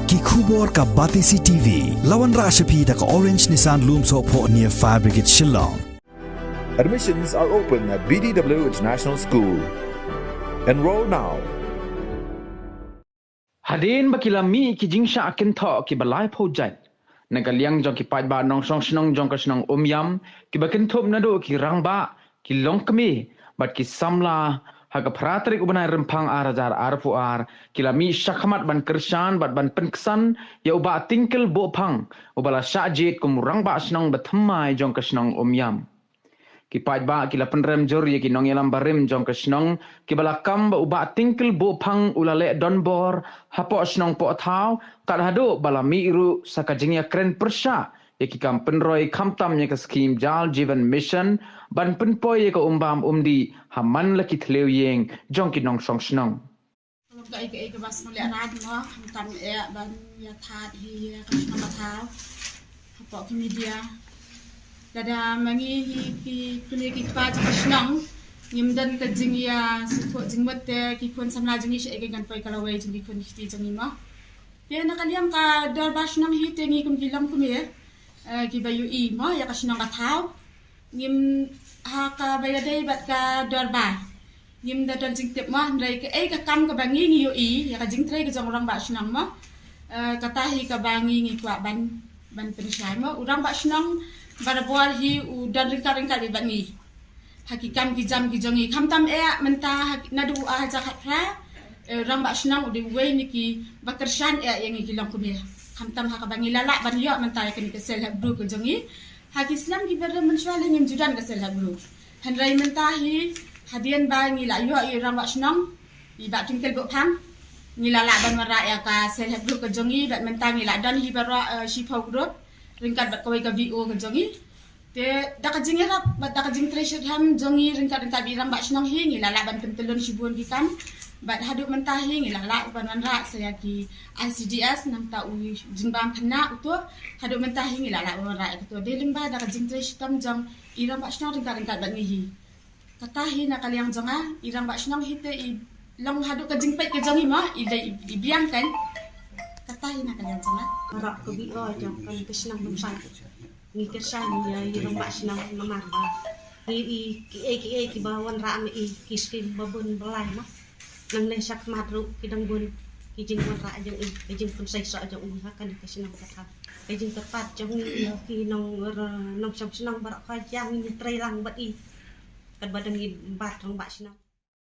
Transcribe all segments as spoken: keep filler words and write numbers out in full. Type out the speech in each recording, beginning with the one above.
Ki khubor ka Batesi T V. La wanrah sha phi da ka Orange Nissan Lumsohphoh near Fire Brigade Shillong. Admissions are open at B D W International School. Enroll now. Hadien ba ki la mih ki jingshah kynthoh kiba laiphew jait na ka liang jong ki paidbah nongshong shnong jong ka shnong Umiam, kiba kynthup naduh ki rangbah, ki longkmie bad ki samla, ha ka phra tarik u bnai Rymphang ar hajar arphew ar, ki la mih shakhmat ban kyrshan bad ban pynksan ïa u Bah Tingkil Bohphang, uba la shah jied kum u rangbah shnong ba thymmai jong ka shnong Umiam. Ki paidbah ki la pynrem jur ïa ki nongïalam barim jong ka shnong, kiba la kam ba u Bah Tingkil Bohphang u la leh donbor hapoh shnong Pohthaw, kat haduh ba la mih ruh sa ka jingïakren pyrshah ïa ki kam pynroi khamtam ïa ka skhim Jal Jeevan Mission ban pynpoi ïa ka umbam umdih ha man la ki thliew ïing jong ki nongshong shnong. Ka long kaei kaei kaba sngewlehrain mo, khamtam eh ban ïa thad hi ïa ka shnong ka thaw hapoh ki media. Lada ma ngi hi ki kmie ki kpa jong ka shnong, ngim don ka jingïasngewthuh jingmut te ki khun samla jong ngi shaei kein kan poi ka lawei jong ki khun ki kti jong ngi mo. Te na ka liang ka dorbar shnong hi te ngi kum ki longkmie, eh, kiba ïohi mo ïa ka shnong ka thaw. Ngim, ha kaba ïadei bad ka dorbar, ngim da don jingtip mo, hynrei kaei ka kam kaba ngi ngi ïohi ïa ka jingtrei ka jong u rangbah shnong mo, eh, kata hi kaba ngi ngi kwah ban, ban pynshai mo. U rangbah shnong barabor hi u don ryngkat ryngkat bad ngi ha ki kam ki jam ki jong ngi, khamtam eh mynta ha, naduh u ar hajar khatphra, eh, rangbah shnong u dei uwei na kiba kyrshan eh ïa ngi ki longkmie, khamtam ha kaba ngi la lah ban ïoh mynta ïa kane ka self help group ka jong ngi. Ha ki snem kiba rem mynshuwa lei ngim ju don ka self help group, hynrei mynta hi, hadien ba ngi la ïoh ïa u rangbah shnong i Bah Tingkil Bohphang, ngi la lah ban wanrah ïa ka self help group ka jong ngi, bad mynta ngi la don hi baroh, eh, shiphew group ryngkat bad kawei ka V O ka jong ngi. Te da ka jingïarap bad da ka jingtrei shitrhem jong ngi ryngkat ryngkat bad i rangbah shnong hi, ngi la lah ban pyntyllun shibun ki kam. Bad haduh mynta hi ngi la lah ban wanrah sa ïa ki I C D S, nangta u jingbam khynnah uto, haduh mynta hi ngi la lah ban wanrah ïa kato. Dei lyngba da ka jingtrei shitom jong i rangbah shnong ryngkat ryngkat bad ngi hi. Kata hi na ka liang jong nga, i rangbah shnong hi te i long haduh ka jingpeit ka jong i mo, i dei i, i biang kan. Kata hi na ka liang jong nga. Baroh ka V O jong kane ka shnong Lumshai, ngi kyrshan ïa i rangbah shnong namar ba i, i, kiei kiei kiba wanrah ma i ki skim ba bun ba lai mo. Nangne shakhmat ruh ki dang bun ki jingwanrah jong i, ki jingpynseisoh jong i ha kane ka shnong ka thaw. Ki jingkyrpad jong ngi ïa ki nong, nongshong shnong baroh ka jong ngi trei lang bad i. Katba dang i bat rangbah shnong.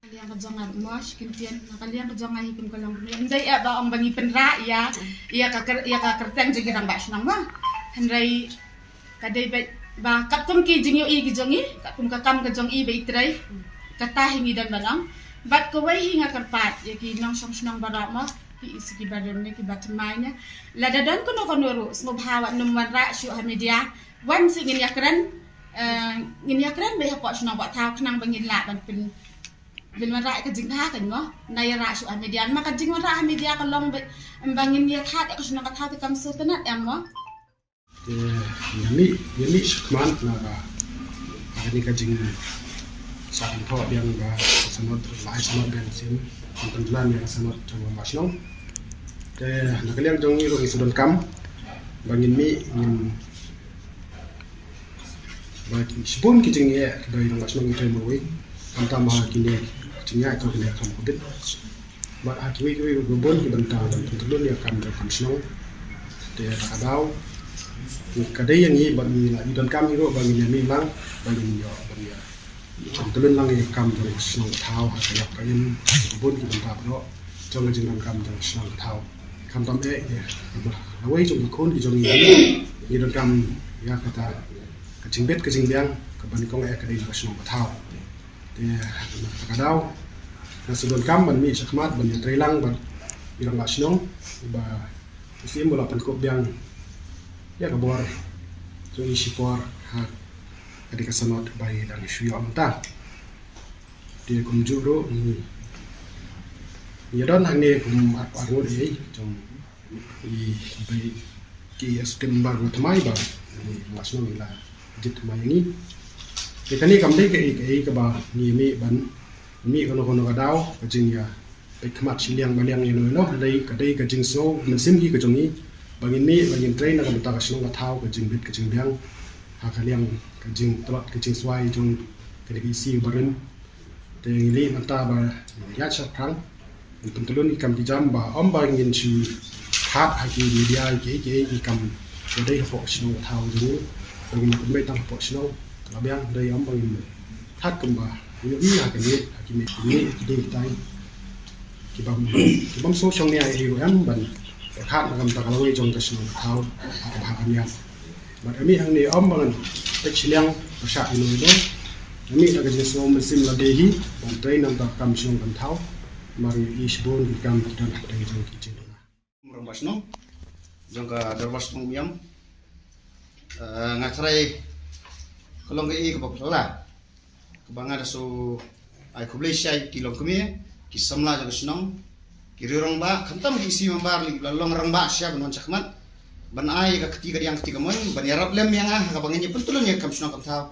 Ka liang ka jong nga mo, shi kyntien, na ka liang ka jong nga hi kum ka longkmie, ym dei eh ba ong ba ngi pynrah ïa, ïa ka kyr-, ïa ka kyrteng jong ki rangbah shnong mo. Hynrei ka dei ba, ba katkum ki jingïohi ki jong i, katkum ka kam ka jong i ba i trei, kata hi ngi don ban ong. Bad kawei hi nga kyrpad ïa ki nongshong shnong baroh mo, ki i sa ki barim ne ki ba thymmai ne, lada don kano kano ruh sngewbha wat nym wanrah shuh ha media. Wan seh ngin ïakren, eh, ngin ïakren beit hapoh shnong Pohthaw khnang ba ngin lah ban pyn, pynwanrah ïa ka jingbha kan mo. Na ïarah shuh ha media, ma ka jingwanrah ha media ka long beit ba ngin ïa thad ïa ka shnong ka thaw te kam sngewtynnat em mo. Te ïa mih, ïa mih shakhmat na ka, kane ka jingshah kynthoh biang ba ka sanot, la ai sanot biang sien, kan pynjlan ïa ka sanot jong u rangbah shnong. Te na ka liang jong ngi ruh ngi shu donkam ba ngin mih, ngin ba shibun ki jingeh kiba i rangbah shnong i trei marwei, khamtam ha kine ki jingeh ko kine kam Covid. Bad ha kiwei kiwei ruh ba bun ki bynta ban pyntyllun ïa ka kam jong ka shnong. Te ha ka daw ka dei ïa ngi bad ngi la i donkam hi ruh ba ngin ïa mih lang ba ngin ïoh ban ïa pyntyllun lang ïa ka kam jong ka shnong ka thaw ha ka ïap ka im, ba bun ki bynta baroh jong ka jingdonkam jong ka shnong ka thaw. Khamtam eh ïa lawei jong ki khun ki jong ngi, ngi donkam ïa kata ka jingbit ka jingbiang kaba nyngkong eh ka dei na ka shnong ka thaw. Te ha ka daw nga shu donkam ban mih shakhmat ban ïatrei lang bad i rangbah shnong ba i Syiem ba la pynkup biang ïa ka bor jong i shipor ha ka dei ka sanot ba i dang shu ïoh mynta. Te kumjuh ruh ngi ïa don hangne kum ar, arngut ei jong i, ba i, ki stem bar ba thymmai ba i rangbah shnong i la jied thymmai ïa ngi. Te kane kam dei kaei kaei kaba ngi mih ban mih kano kano ka daw ka jingïa Peit khmat shiliang ba liang ïa no ïa no, dei ka dei ka jingsngew mynsiem hi ka jong ngi ba ngin mih ba ngin trei na ka bynta ka shnong ka thaw, ka jingbit ka jingbiang ha ka liang ka jingtlot ka jingswai jong ka dei ka isi barim. Te ngi leh mynta ba ïa shaphrang ngin pyntylun ki kam ki jam ba ym ba ngin shu hat ha ki media ki ki ki kam ba dei hapoh shnong thaw jong ngi. Ba ngin pynbeit tang hapoh shnong ka biang dei ym ba ngin hat kumba ngi ïohi ha ki miet ha ki miet ki miet ki dei tai ki bam ki bam so shong nia ïa u em ban hat na kam ta ka lawei jong ka shnong thaw ha ka bha ka miat. Bad ami hangne ym ba ngan peit shiliang pyrshah ïa no ïa no. Ami da ka jingsngew mynsiem lade hi ban trei na ka kam shnong kam thaw. Mar ïa i shibun ki kam ki don ha ka dei jong ki jingduna. Rangbah shnong jong ka dorbar shnong Umiam. Eh, nga tharai ka long ka i kaba phylla kaba nga da shu ai khublei shai ki longkmie ki samla jong ka shnong, ki riew rangbah, khamtam ki isi member lei kiba la long rangbah sha ban wan shakhmat ban ai ka kti kadiang kti kamon ban ïarap lem ïa nga ha kaba ngan ïa pyntylun ïa ka kam shnong kam thaw.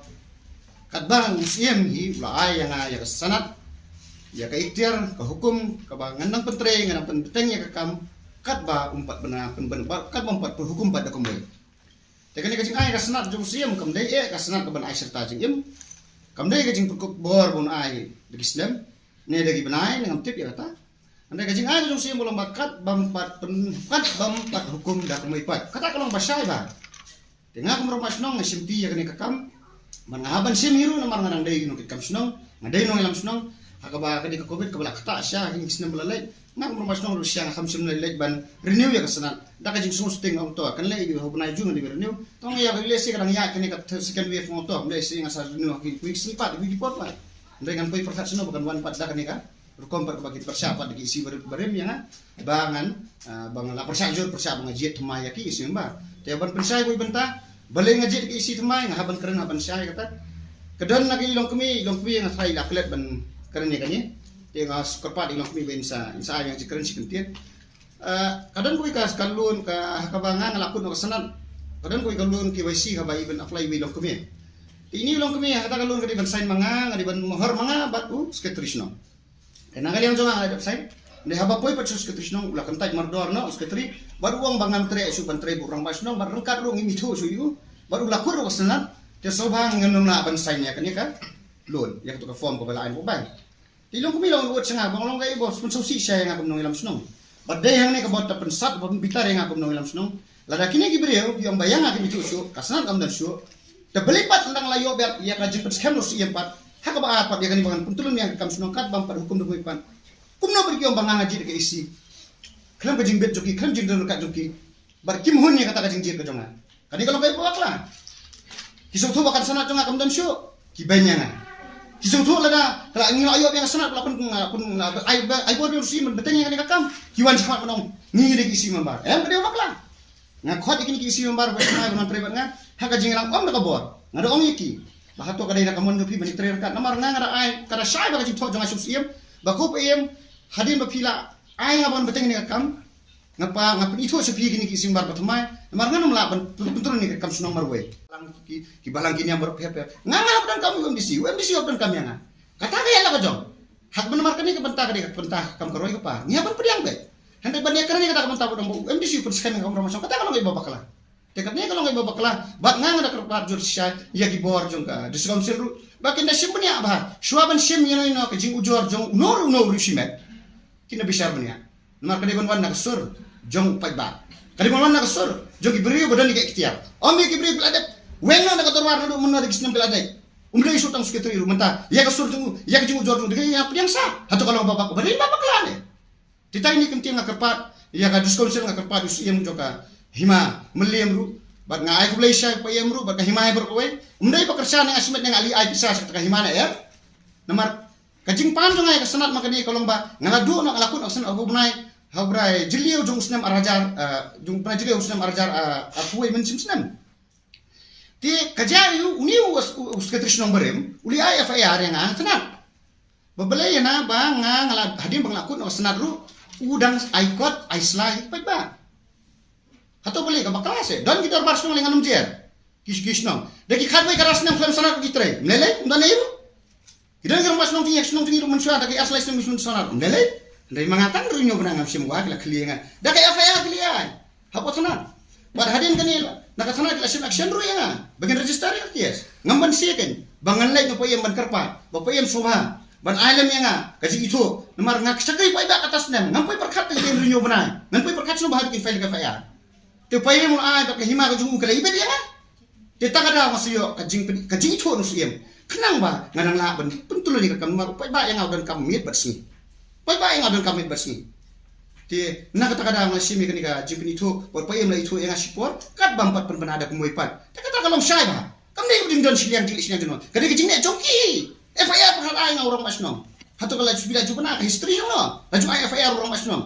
Katba u Siem hi u la ai ïa nga ïa ka sanad, ïa ka ikhtiar, ka hukum kaba ngan nang pyntrei, ngan nang pynbteng ïa ka kam katba um pat bna pynbna katba um pat pynhukum bad da kumwei. Te kane ka jingai ka sanad jong u Siem kam dei eh ka sanad ka ban ai syrta jingim. Kam dei ka jingpyrkhat bor ban ai da ki snem ne da ki bnai ne ngam tip ïa kata. Hynrei ka jingai ka jong u Siem ka long ba kat bym pat pyn kat bym pat hukum da kumwei pat. Kata ka long ba shai ba. Te nga kum rangbah shnong nga shim ti ïa kane ka kam. Man nga hap ban shim hi ruh namar nga dang dei nongkit kam shnong, nga dei nongïalam shnong. Ha kaba ka dei ka covid kaba la ktah sha ha ki snem ba la leit. Nga kum rangbah shnong ruh sha nga kham shym lei leit ban renew ïa ka sanad. Da ka jingsngewsting ong to kan lei ïa u bnai Jun ngan dei renew. Tang ïa ka lei shi ka dang ïa kane ka second wave ong to lei shi nga sa renew ha ki week sni pat week report pat. Hynrei ngan poi pyrkhat sno ba kan wan pat da kane ka rukom pat kaba ki pyrshah pat da ki isi barim barim ïa nga ba ngan ba nga la pyrshah jur pyrshah ba nga jied thymmai ïa ki isi ba. Te ban pynshai bui bynta balei nga jied ki isi thymmai nga hap ban kren hap ban shai kata. Ka don na ki longkmie longkmie nga tharai la klet ban kren ïa kane. Te nga kyrpad ïa longkmie ba in sa in sa ai nga ji kren shi kyntien. Ka don bui ka ka lun ka ha kaba nga nga la kut noh ka sanad. Ka don bui ka lun K Y C kaba i ban apply bui longkmie. Te ini longkmie ha kata ka lun ka dei ban sign ma nga nga dei ban mohor ma nga bad u secretary shnong. Te na ka liang jong nga nga dep sign. Te haba poi pat sha u secretary shnong u la kyntait mardor noh u secretary bad u ong ba ngam treh shuh ban trei bad u rangbah shnong bad ryngkat ruh ngim ithuh shuh ïa u bad u la kut ruh ka sanad. Te sngewbha ngam lah ban sign ïa kane ka loan ïa katu ka form kaba la ai na u bank. Te i longkmie la wan wad sha nga ba nga long kaei ba u pynsngewsih sha ïa nga kum nongïalam shnong. Bad dei hangne kaba da pynsat ba pynbitar ïa nga kum nongïalam shnong. Lada kine ki briew ki ong ba ïa nga kim ithuh shuh ka sanad kam don shuh. Te balei pat ynda nga la ïoh biang ïa ka jingpynskhem na u Siem pat ha kaba ar pat ïa kane ba ngan pyntylun ïa ka kam shnong kat bym pat hukum da kumwei pat. Kumno ba ki ong ba nga nga jied ka isi khlem ka jingbit jong ki khlem jingdon ryngkat jong ki. Bad kim hun ïa kata ka jingjied ka jong nga. Kane ka long kaei ba bakla. Ki sngewthuh ba ka sanad jong nga kam don shuh ki beiñ ïa nga. Ki sngewthuh lada ka la ngi la ïoh biang ka sanad ba la pyn ai ai bor biang u Siem ban bteng ïa kane ka kam ki wan shakhmat ban ong ngi dei ki isi member. Em ka dei ba bakla. Nga khot ïa kine ki isi member ba ngi ban trei bad nga ha ka jingïalang ym da ka bor. Nga da ong ïa ki ba hato ka dei na ka mon jong phi ban trei ryngkat namar nga nga da ai ka da shai ba ka jingthoh jong nga sha u Siem ba ko Siem hadien ba phi la ai nga ban bteng ïa kane ka kam. Nga pa nga pynithuh sha phi kine ki isi member ba thymmai namar ngan ym lah ban pyntrei ïa ka kam shnong marwei. Lang ki ki balang ki niam baroh pher pher nga nga hap don kam u M D C u M D C hap don kam ïa nga. Kata ka ïa la ka jong. Hak ban namar kane ka bynta ka dei ka bynta kam ka roi ka pa ngi hap ban pdiang beit. Hynrei ban ïa kane kata ka bynta ba dang ba u M D C u pynskhem ïa ka kam rong shnong kata ka long ïa ba bakla. Te kane ka long ïa ba bakla bad nga nga da kyrpad jur shisha ïa ki bor jong ka District Council ruh ba kin da shim bniah bha shuwa ban shim ïa no ïa no ka jingujor jong uno ruh uno u riewshimet. Kin da bishar bniah. Namar ka dei ban wan na ka sur jong u paidbah. Ka dei ban wan na ka sur jong ki briew ba don ïa ka iktiar. Ym ïa ki briew ki la dep weng noh na ka dorbar naduh mynno da ki snem ki la dep. Um dei shu tang secretary ruh mynta ïa ka sur jong u ïa ka jingujor jong u da ka ïa pdiang sa. Hato ka long ba bak ba dei ba bakla ne. Te tai ni kyntien nga kyrpad ïa ka District Council nga kyrpad u Siem jong ka Hima Mylliem ruh bad nga ai khublei shai pa Ïem ruh bad ka Hima ïa baroh kawei. Um dei ba kyrshan ne nga shimet ne nga ali ai pisa sha ka Hima ne ïa. Namar ka jingpan jong nga ïa ka sanad ma kane ka long ba nga la duh noh nga la kut noh ka sanad ha u bnai ha u bnai Jylliew jong u snem ar hajar jong u bnai Jylliew u snem ar hajar ar phew wei mynshem snem. Te ka jia ïa u uni u secretary shnong barim u li ai F I R ïa nga ha sanad. Ba balei ïa na ba nga nga la hadien ba nga la kut noh ka sanad ruh u dang ai kot ai sla ïa ki paidbah. Hato balei ka bakla se don ki dorbar shnong lei ngan ym jer. Ki ki shnong da ki khatwei ka ra snem khlem sanad ruh ki trei ym lei lei ym don ei ruh. Ki don ki rangbah shnong jong ngi shnong jong ngi ruh mynshuwa da ki ar sla snem ki shnong sanad ym lei lei. Hynrei ma nga tang ruh hynñiew bnai ngam shim wa ki la khlieh ïa nga da ka F I R ki la ai ha ka thana. Bad hadien kane na ka thana ki la shim action ruh ïa nga ba ngin register ïa ka case. Ngam ban siew kein ba ngan leit na Paiem ban kyrpad ba Paiem sngewbha ban ai lem ïa nga ka jingithuh. Namar nga shakri paidbah kata snem, ngam poi pyrkhat ka jingim ruh hynñiew bnai, ngam poi pyrkhat sngewbha ruh kin file ka F I R. Te Paiem u la ai bad ka hima ka jong u ka la ibit ïa nga. Te ta ka daw nga sa ïoh ka jingpyn-, ka jingithuh na u Syiem. Khnang ba nga nang lah ban pyntylli ïa ka kam namar u paidbah ïa nga u donkam miet bad sngi. Paidbah ïa nga u donkam miet bad sngi. Te na kata ka daw nga la shim ïa kane ka jingpynithuh, bad Paiem la ithuh ïa nga shipor, kat bam pat pynbna da kumwei pat. Te kata ka long shai bha. Kam dei ka jingdon shiliang jingdon shiliang jingdon. Ka dei ka jingleh jong ki. F I R ba ka la ai nga u rangbah shnong. Hato ka la ju, la ju bna ka history jong no. La ju ai F I R u rangbah shnong.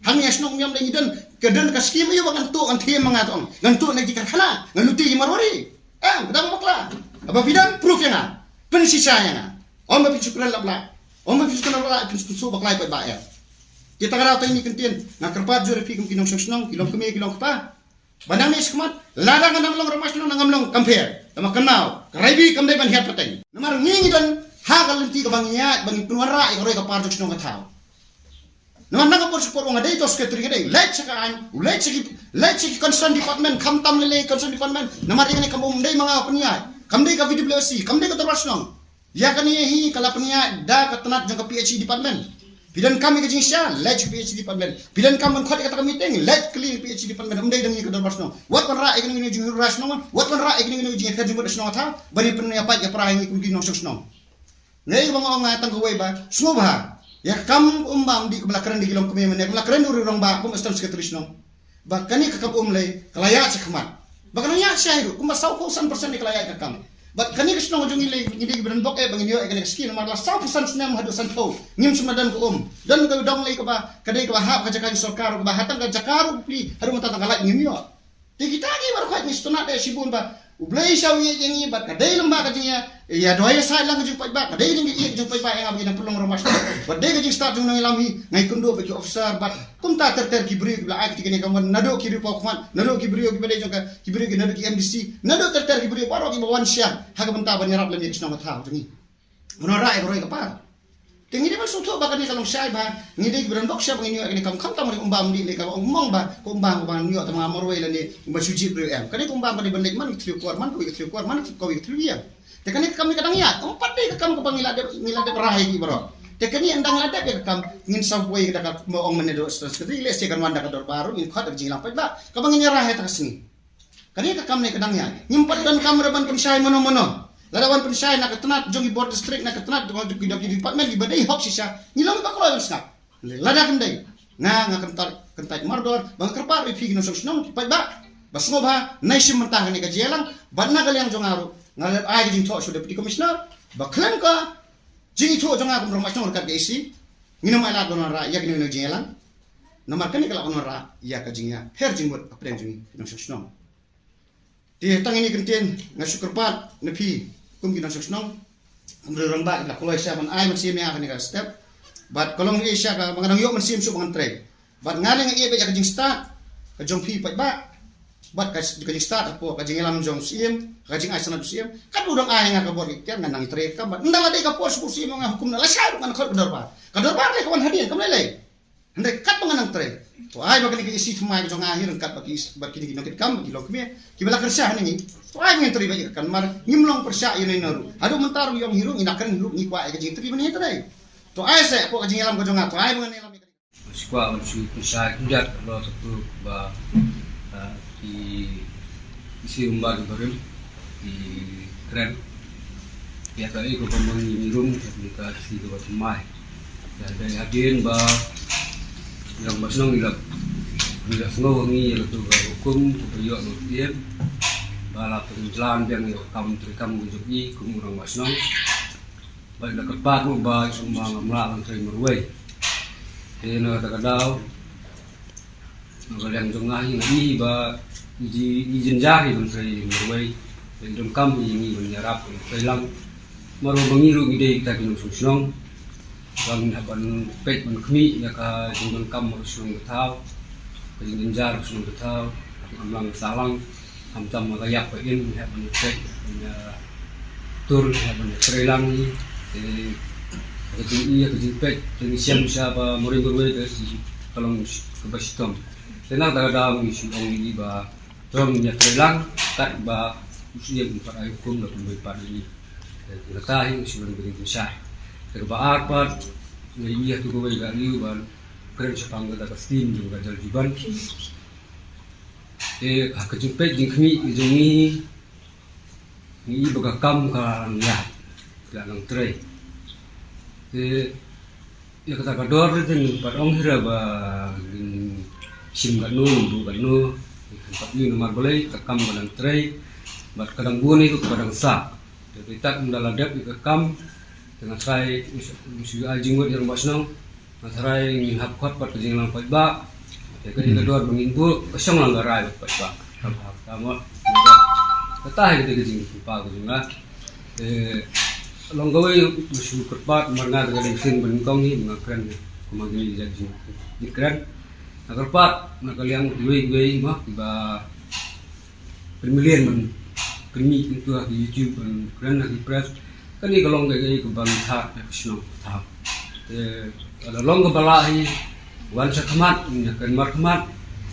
Hangne ha shnong Mawlai ngi don, ka don ka skim aïu ba ngan tuh ngan thiem ma nga tong. Ngan tuh na ki karkhana, ngan luti ki Marwari. Em, ka dang bakla. Haba phi dang proof ïa nga. Pynshisha ïa nga. Ym ba phin shu kren lap lap. Ym ba phin shu kren lap lap, phin shu bakla ïa paidbah ïa. Kita ka daw tang ine i kyntien nga kyrpad jur ïa phi kum ki nongshong shnong, ki long kmie, ki long kpa. Ba nangne shakhmat lada nga nang long rangbah shnong, ngam long kam pher. Tangba kynmaw, ka Raibi kam dei ban hiar pateng. Namar ngi ngi don ha ka lynti kaba ngi ïaid ba ngi pynwanrah ïa ka roi ka par jong shnong ka thaw. Namar na ka por sha ka por nga dei to secretary, nga dei leit sha ka aiñ, u leit sha ki, leit sha ki concerned department, khamtam lei lei concerned department. Namar ïa kane kam um dei ma nga u pynïaid, kam dei ka V W C, kam dei ka dorbar shnong. Ïa kane hi ka la pynïaid da ka tnat jong ka P H E department. Phi donkam ïa ka jingshisha, leit sha ka P H E department. Phi donkam ban khot ïa kata ka meeting, leit kylli ka P H E department. Um dei da ngi ka dorbar shnong. Wat wanrah ïa kane ka jingïarap shnong, wat wanrah ïa kane ka jingïapher jingmut shnong ka thaw. Ba ngin pynïapait ïa pra ïa ngi kum ki nongshong shnong. Nga ïa ba nga ong nga tang kawei ba sngewbha. Ïa ka kam um bam dih kaba la kren da ki longkmie mynne, kaba la kren da u rangbah kum assistant secretary shnong. Ba kane ka kam um lei ka la ïaid shakhmat. Ba ka nang ïaid shai ruh kumba sawphew san percent ka la ïaid ka kam. Bad kane ka shnong jong ngi lei ngi dei ba don bok eh ba ngin ïoh ïa kane ka skim namar la sawphew san snem haduh sanphew ngim shym la don ka um. Don ka dong lei kaba ka dei kaba hap ka jaka sorkar kaba ha tang ka jaka ruh pli haduh mynta tang ka lait ngim ïoh. Te kita ki baroh khoit ngi sngewtynnat eh shibun ba U Blei sha u ïeit ïa ngi bad ka dei lem ba ka jingïa ïa doi ïa sait lang ka jingpaidbah, ka dei lem ka ïeit ka jingpaidbah ïa nga ba ngi dang pynlong rangbah shnong. Bad dei ka jingstad jong nongïalam hi ngai kynduh bad ki officer bad kumta ter ter ki briew ki ba la ai kti kane ka kamon naduh ki riew paw khmat, naduh ki briew ki ba dei jong ka ki briew ki naduh ki M D C, naduh ter ter ki briew baroh ki ba wan sha ha ka bynta ban ïarap lem ïa ka shnong ka thaw jong ngi. Ban wanrah ïa ka roi ka par. Te ngi dei ban sngewthuh ba kane ka long shai ba ngi dei ki ba don bok sha ba ngin ïoh ïa kane ka kam khamtam ri umbam dih lei ka ong mong ba ka umbam ka ban ïoh tang ma Marwei lane umbam shu jied briew em. Kane ka umbam ka dei ban leit man ka thliew kwar man ka wei ka thliew kwar man ka wei ka thliew ïing. Te kane ka kam ne ka dang ïaid ym pat dei ka kam kaba ngi la dep ngi la dep rai ki baroh. Te kane ynda ngi la dep ïa ka kam ngin sa wei da ka ba ong mynne da u Assistant Secretary lehse kan wan da ka dorbar ruh ngin khot da ka jingïalang paidbah kaba ngin ïa rai ha ta ka sngi. Kane ka kam ne ka dang ïaid. Ngim pat donkam re ban pynshai mano mano. Lada wan pynshai na ka tnat jong ki bor district, na ka tnat jong ki, jong ki department ki ba dei hok shisha. Ngi long ba kloi ban sngap. Lada kam dei. Nga nga kyntait kyntait mardor ba nga kyrpad ïa phi ki nongshong shnong ki paidbah ba sngewbha nai shim mynta kane ka jingïalang bad na ka liang jong nga ruh nga la ai ka jingthoh sha u Deputy Commissioner ba khlem ka jingithuh jong nga kum rangbah shnong ryngkat ka E C ngin ym ailad ban wanrah ïa kane ka jingïalang. Namar kane ka lah ban wanrah ïa ka jingïapher jingmut hapdeng jong ngi ki nongshong shnong. Te tang ine i kyntien nga shu kyrpad na phi kum ki nongshong shnong, kum ki rangbah ki ba la kloi sha ban ai ban shim ïa kane ka step. Bad ka long ïa sha ka ba nga dang ïoh ban shim shuh ba ngan trei. Bad nga ne nga ïeit bad ïa ka jingstad ka jong phi paidbah. Bad ka, ka jingstad hapoh ka jingïalam jong u Syiem, ka jingai sanad u Syiem. Katba u dang ai nga ka bor ki ktien ngan nang trei ka bad ynda la dei ka por sha u Syiem nga hukum na lashai ruh ngan khot ka dorbar. Ka dorbar lei ka wan hadien kam lei lei. Hynrei katba nga nang trei, to ai ba kane ka E C thymmai ka jong nga hi ryngkat bad ki, bad kine ki nongkitkam, ki longkmie ki ba la kyrshan ïa ngi. To ai ba ngin trei bad ïa ka kam namar ngim long pyrshah ïa ngi na ruh. Haduh mynta ruh ïong hi ruh ngi na kren hi ruh ngi kwah ïa ka jingtrei ba ngi trei. To ai seh hapoh ka jingïalam ka jong nga, to ai ba ngan ïalam ïa ka. Shu kwah ban shu pynshai khyndiat ka lo ka tu ba, ah, ki, ki si umbar ki barim ki kren. Ïa ka i ko ka mang ni rum ka si ka ba thymmai. Ïa ka hadien ba rangbah shnong ila ila sngew ngi ïa ka tu ka hukum ka ïoh lo tien ba la pynjlan biang ïa ka kam treikam ka jong i kum rangbah shnong. Ba ïa ka pat mo ba shu ma ngam lah ban trei marwei. Te na kata ka daw na ka liang jong nga hi nga i ba i ji i jynjar i ban trei marwei. Ba i donkam i ngi ban ïarap ban trei lang. Marwei ba ngi ruh ngi dei kita ki nongshong shnong. Ba ngin hap ban peit ban khmih ïa ka jingdonkam marwei shnong ka thaw. Ka jingjynjar shnong ka thaw. Ngam lang salang. Khamtam ma ka ïap ka in, hep ban tek, ban, eh, tur, hep ban trei lang hi. Te Ka jingïohi, ka jingpeit, ka jingshem sha ba marwei marwei ka long kaba shitom. Te na kata ka daw ngi shu ong ïa i ba to ngin ïatreilang katba u Syiem un pat ai hukum, la kumno pat ïa i. Te kata hi ngi shu long ba dei ka jingshai. Te kaba ar pat, ngi ïohi ha tu kawei ka ïohi ban kren shaphang kata ka skim jong ka Jal Jeevan. Te ha ka jingpeit jingkhmih jong ngi, ngi i ba ka kam ka la nang ïaid, ka la nang trei. Te ïa kata ka dor te ngin pat ong hi ruh ba ngin shim katno, ngin buh katno, ngin pat ïohi namar balei ka kam ka nang trei bad ka dang bun ïa ka, ka dang sah. Te phi tat ynda la dep ïa ka kam te nga tharai ngi shu ai jingmut ïa rangbah shnong. Nga tharai ngin hap khot pat ka jingïalang paidbah. Te ka dei ka dor ba ngin buh, ka shong lang ka rai bad paidbah. Hap hap ka mo. Kata hi ka dei ka jingkyrpad ka jong nga. Te long kawei, shu kyrpad namar nga da ka dei sien ba nyngkong hi ba nga kren kumba kine ki jait jingkren. Nga kyrpad na ka liang kiwei kiwei mo kiba pynmlien ban pynmih into ha ki YouTube, ban kren ha ki press. Kane ka long kaei kaei kaba ngi thad ïa ka shnong ka thaw. Te lada long kaba lah hi, wan sha khmat, ngin ïakren markhmat.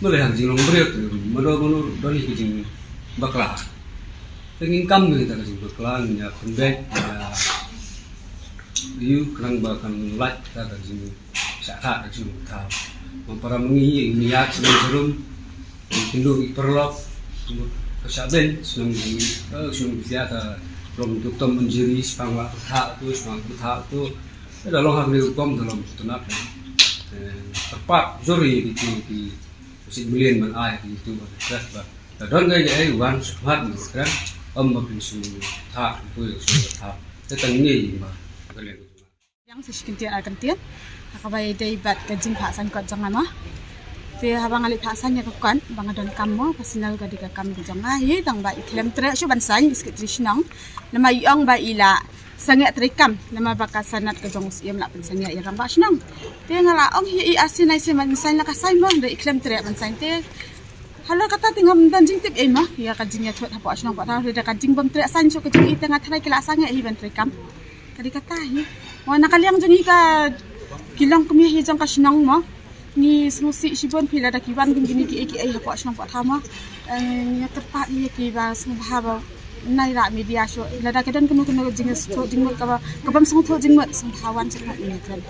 Balei ha ka jinglong briew te mano mano don hi ka jingbakla. Te ngin kam ngi ta ka jingbakla, ngin ïa pynbeit, ngin ïa ïohi khnang ba kan lait ta ka jing shah thad ka jong ka thaw. Mo para ma ngi, ngi ïaid sha ban jarum, ngi kynduh ïa ki paralok, ka shah beiñ, shnong ngi, eh, shnong ngi ïa ka long duk tom injury, shipang la ka thah tu, shipang ka thah tu. Eh, da long ha kane ka rukom, da long tu tynat. Eh, kyrpad jur ïa ki tu, ki sik million ban ai ki tu, ban kyrpad ba. Da don ngai ngai wan sha khmat ban kyrpad, ym ba phin shu thah, phin poi shu thah. Te tang ngi ba ka liang. Yang sa shi kyntien ar kyntien. Ha kaba ïadei bad ka jingphah saiñ kot jong nga mo. Te haba nga leit phah saiñ ïa ka kot ba nga donkam mo, personal ka dei ka kam ka jong nga hi, tang ba i khlem treh shuh ban saiñ, i secretary shnong. Namar i ong ba i la sangeh treikam, namar ba ka sanad ka jong u Syiem la pynsangeh ïa rangbah shnong. Te nga la ong hi i ar sien ar sien ban saiñ, la ka saiñ mo, hynrei i khlem treh ban saiñ te. Halor kata te ngam don jingtip ei mo ïa ka jingïathut hapoh shnong hapoh thaw, hynrei da ka jingbym treh saiñ shuh ka jong i te nga tharai ki la sangeh hi ban treikam. Ka dei kata hi. Mo na ka liang jong ngi ka, ki long kmie hi jong ka shnong mo. Ngi sngewsih shibun phi lada ki wan kum kine kiei kiei hapoh shnong hapoh thaw mo. Eh, ngi kyrpad ïa ki ba sngewbha ba nai rah media shuh. Lada ka don kano kano jingsngewthuh jingmut kaba, kabym sngewthuh jingmut sngewbha wan sha khmat ngi kren.